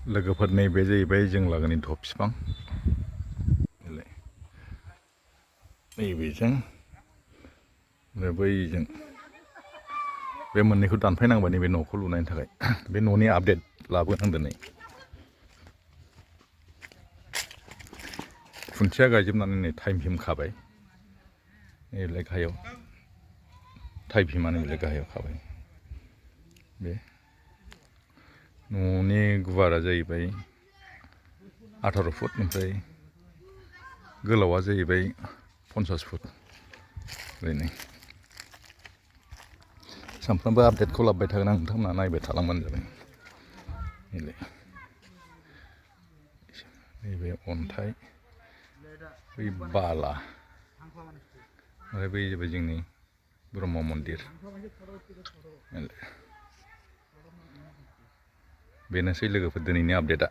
लोगोफोर नैबे जाहैबाय जों लागोनि धप बिफां नैबेजों आरो बैजों बे मोननैखौ दानफायनांबाय नैबे न'खौ लुनायनि थाखाय बे न'नि आपडेट लाबोनां दिनै खुन्थिया गायजोबनानै नै टाइम भिम खाबाय नैबेलाय गाहायाव टाइम भिमा नैबेलाय गाहायाव खाबाय बे न'नि गुवारा जाहैबाय 18 फुट ओमफ्राय गोलावा जाहैबाय 50 फुट ओरैनो सानफ्रामबो आपडेटखौ लाबोबाय थागोन आं नोंथांमोना नायबाय थालांबानो जाबाय नैबे अन्थाइ बै बाला ओमफ्राय बै जाबाय जोंनि ब्रह्म मन्दिर बेनोसै लोगोफोर दिनैनि आपडेटआ